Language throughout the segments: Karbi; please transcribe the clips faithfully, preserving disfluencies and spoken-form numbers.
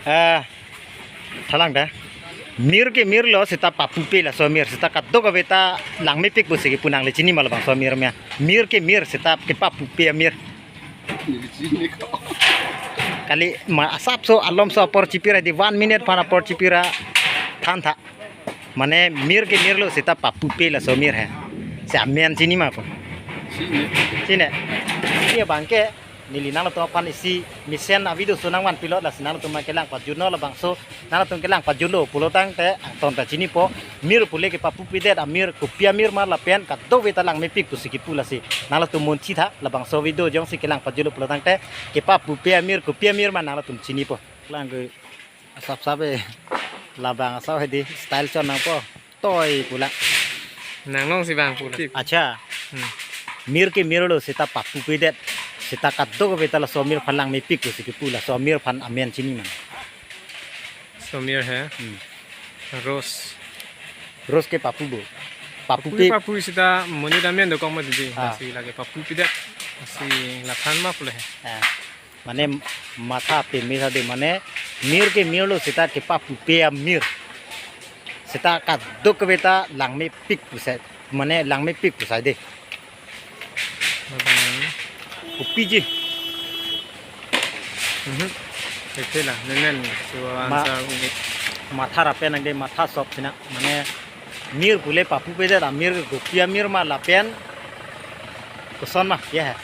Ah, thalang da. Mir ke mir lo seta papupe laso amir. Seta kadokave ta langmepik pusi kipu, nangli chini ma labangso amir ma? Mir ke mir seta kepapupe amir. Kali ma asapso alomso apor chipira di, one minute aphan apor chipira thantha. Mane mir ke mir lo seta papupe laso amir he. Si amen chini ma po? Chini. Chini. Iya bangke neli nanglitum aphan isi mesen avideo so nangvanpilot, lasi nanglitum ma kelang pajutnon, labangso nanglitum kelang pajutlo pulo tangte angton ta chinipo. Mir pule kepapupedet amir, kopi amir ma lapen kadokave ta langmepik pusi kipu, lasi nanglitum munchitha, labangso video jongsi kelang pajutlo pulo tangte kepapupe amir, kopi amir ma nanglitum chinipo. Lang ke asap sap e. Labang asap hedi style chon nangpo. Toi pula. Nanglong si bang pula. Acha. Hmm. Mir ke mir lo seta papupedet. Seta kadokave ta laso amir aphan langmepik pusi kipu, laso amir aphan amen chini ma? Laso amir he. Hmm. Rose. Rose ke papu bo. Papu Papupe. Papu seta monit amen dokok ma didi. Ah. Lasi lake papupedet. Lasi laphan ma pule he. Ah. Mane matha peme tha de, mane mir ke mir lo seta kepapupe amir. Seta kadokave ta langmepik pusai, mane langmepik pusai de. Abang. Kopiji. Mhm. Thekthe la, nenen, so Ma- answer unit. Matha rape nangde, matha sop sina, mane mir pule papupedet amir ke kopi amir ma lapen koson ma, ya he.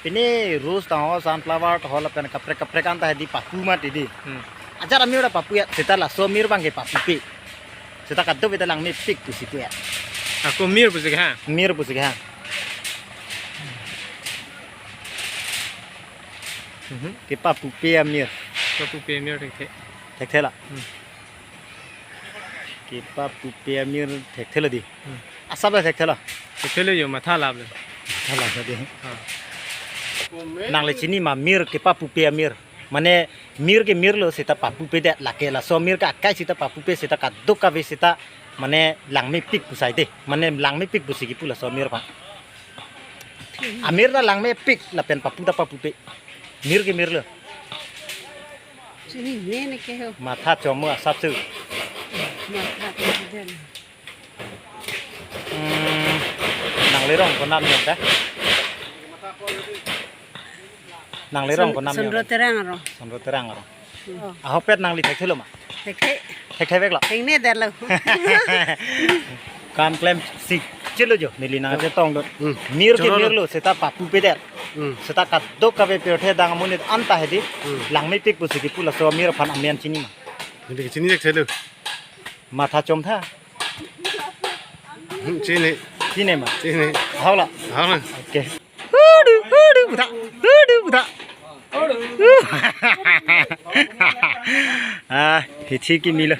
Pini rose taho, sunflower taho lapen kaprek kaprek anta hedi papu mati di. Hmm. Ajat amir ta papu ya, seta laso amir bangke papupe. Seta kadokave ta langmepik pusi pu ya. Ako mir pusi ke ha? Mir pusi ke ha. Mhm. Kepapupe amir. Kepapupe amir thekthe. Thekthe la. Hmm. Kepapupe amir thekthe lo di. Hmm. Asap le thekthe lo. Thekthe lo yo, matha lap le. Matha lap lo di. Ha. Nangli chini ma mir kepapupe amir? Mane mir ke mir lo seta papupedet, lake laso amir ke akai seta papupe, seta kadokave seta mane langmepik pusai de. Mane langmepik pusi kipu laso amir aphan. Amir ta langmepik lapen papu ta papupe. Mir ke mir lo. Chini ne ne ke ho. Matha chomo asap su. Matha chomo den. Hmm, nangli rong konam yong ta? Nangli rong Son-, konam yong Sondro ta? Terang arong. Sondro Terang arong. Oh. Ahokpet nangli thekthe lo ma? Thekthe. Thekthe vek lo? Thengnedetlo. Kam klem si chelo jo, neli nang chetong do. Hmm. Mir ke Cholo mir lo. Lo seta papupedet. Hmm. Seta kadokave pirthe adang amonit anta hedi. Hmm. Langmepik pusi kipu, laso amir aphan amen chini ma? Neli chini thekthe lo. Matha chom tha. Hmm, chini. Chini ma? Chini. Hau la. Hau la. Okay. Hudu, hudu, butha. Hudu, butha. Ah, hithi kimi lo.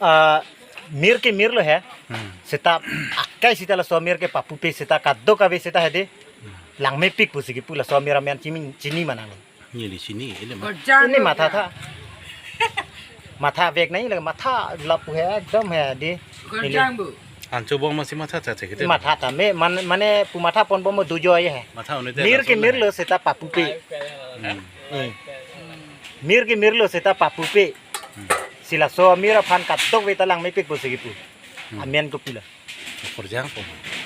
Ah, mir ke mir lo he. Hmm. Seta akai seta laso amir kepapupe, seta kadokave seta hedi. Langmepik pusi kipu, laso amir amen chini, chini ma nangli? Neli chini, ele ma. Gorjang Ini bu matha ya. Tha. Matha vek nahi lagi, matha lapu he, ekdom he di. Gorjang bu. Ancho bong masi matha cha che kete. Matha tame, man-, mane pu matha pon bom dujo ye he. Matha unit Mir ke mir lo seta papupe. Hmm. Hmm. Mir ke mir lo seta papupe. Hmm. Si laso amir aphan kadokave ta langmepik pusi kipu. Hmm. Amen kopi lo? Korjang po.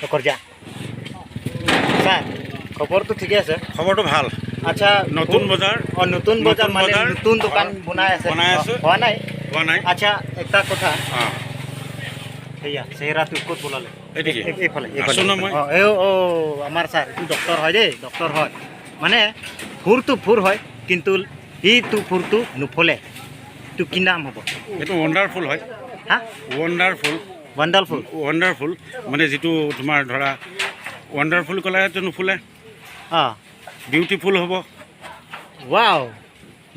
Korjang. Sir, খবৰটো ঠিকে আছে? খবৰটো ভাল। আচ্ছা, নতুন বজাৰ। অ, নতুন বজাৰ নতুন মানে বজাৰ। নতুন দোকান অ, বনাই আছে? বনাই অ, আছে। হোৱা নাই? হোৱা নাই। আচ্ছা, এটা কথা। অ। সেয়া, চেহেৰাটো ক'ত বনালে? এইটো কি? এই, এইফালে, এইফালে। আছো ন মই? অ, এই, অ, আমাৰ ছাৰ, এইটো ডক্তৰ হয় দেই, ডক্তৰ হয়। মানে, ফুৰটো ফুৰ হয়, কিন্তু এইটো ফুৰটো নুফুলে। এইটো কি নাম হ'ব? এইটো ৱণ্ডাৰফুল হয়। হা? ৱণ্ডাৰফুল। ৱাণ্ডাৰফুল। ৱাণ্ডাৰফুল, মানে যিটো তোমাৰ ধৰা ৱাণ্ডাৰফুল ক'লে এইটো নুফুলে। অ। বিউটিফুল হ'ব। ৱাও।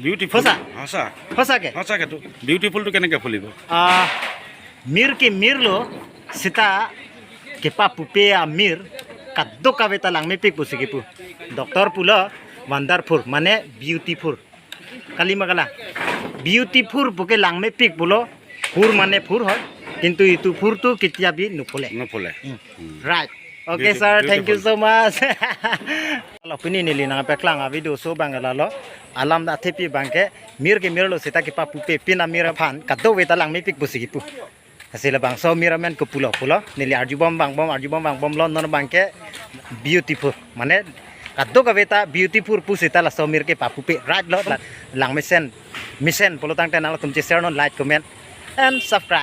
বিউটিফুল। সঁচা? সঁচা। সঁচাকে? সঁচাকেতো। বিউটিফুলটো কেনেকে ফুলিব? আহ, mir ke mir lo seta kepapupe amir kadokave ta langmepik pusi kipu. Doctor পুলো ৱাণ্ডাৰফুল, মানে beautiful. Kali ma kalang? Beautiful puke langmepik pulo, ফুৰ মানে ফুৰ হয়, কিন্তু এইটো ফুৰটো কেতিয়া বি নুফুলে। নুফুলে। উম। উম। Right। Okay, beautiful, sir, thank you beautiful, so much. Lo pini neli nangpeklang a-video so abang lalo. Alam ta thepi abangke mir ke mir lo seta kepapupe, pin amir aphan kadokave ta langmepik pusi kipu. Lasi labangso amir amen ke pulo pulo. Neli arjubom vangbom, arjubom vangbomlo, non abangke beautiful. Mane kadokave ta beautiful pu seta laso amir kepapupe. Right lo, la-, langmesen. Mesen pulo tangte nanglitum che share non, like, comment and subscribe.